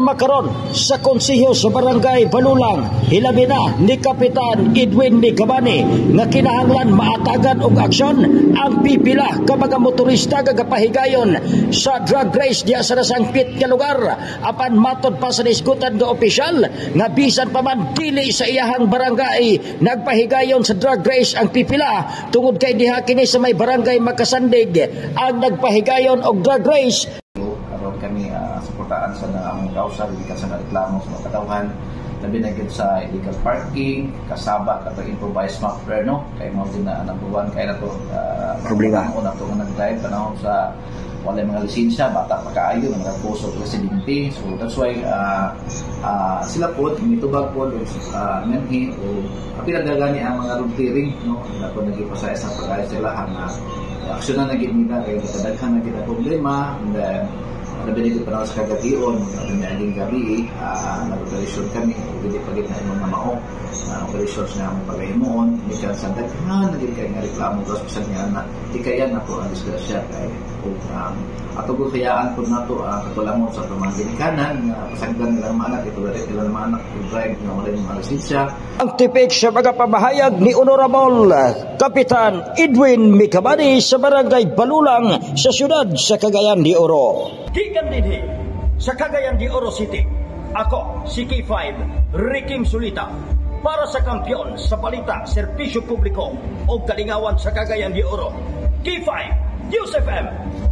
Pirma karon sa konseho sa Barangay Balulang, hilabi na ni Kapitan Edwin Migabani, nga kinahanglan maatagan og aksyon ang pipila ka mga motorista nga gapahigayon sa drag race diya sa nasangpit nga lugar. Apan matod pa sa nisgutan nga opisyal nga bisan pa man dili sa iyahang barangay nagpahigayon sa drag race ang pipila, tungod kay diha kini sa may Barangay Makasandig ang nagpahigayon og drag race. Aron kami suportaan sa na among kausa gikan sa mga reklamo sa mga katawhan, labi na gyud sa illegal parking, kasaba katong improvised muffler, no, kay mao din na number one kay na to Problema. Panahon na to nga nag-drive panahon sa wala mga lisensya, bata pa kaayo, mga puso presidente. So that's why sila po mitubag po nganhi o apila gani ang mga road clearing, no, na po nagipasaya sa pag sa ilahan na aksyonan na gid nila kay kadaghan na gid ang problema. And then labi na gid panahon sa kagab-ion, miaging gabi, nag-operasyon kami ug dili pa gid na imong nga mao na operations nga among pagahimuon gikan sa daghan na gid kay nga reklamo. Tapos bisan nga na di kaya nato ang disgrasya kay ug ato gud hayaan pud nato ang katulangon sa atong mga ginikanan nga pasagdan nila mga anak, itolerate nila mga anak to drive nga wala mga lisensya. Ang tipik sa mga pamahayag ni Honorable Kapitan Edwin Micabani sa Barangay Balulang sa siyudad sa Cagayan de Oro. Gikan dinhi sa Cagayan de Oro City, ako si K5 Ricky Sulita para sa kampiyon sa balita, serbisyo publiko o kalingawan sa Cagayan de Oro. K5 News FM.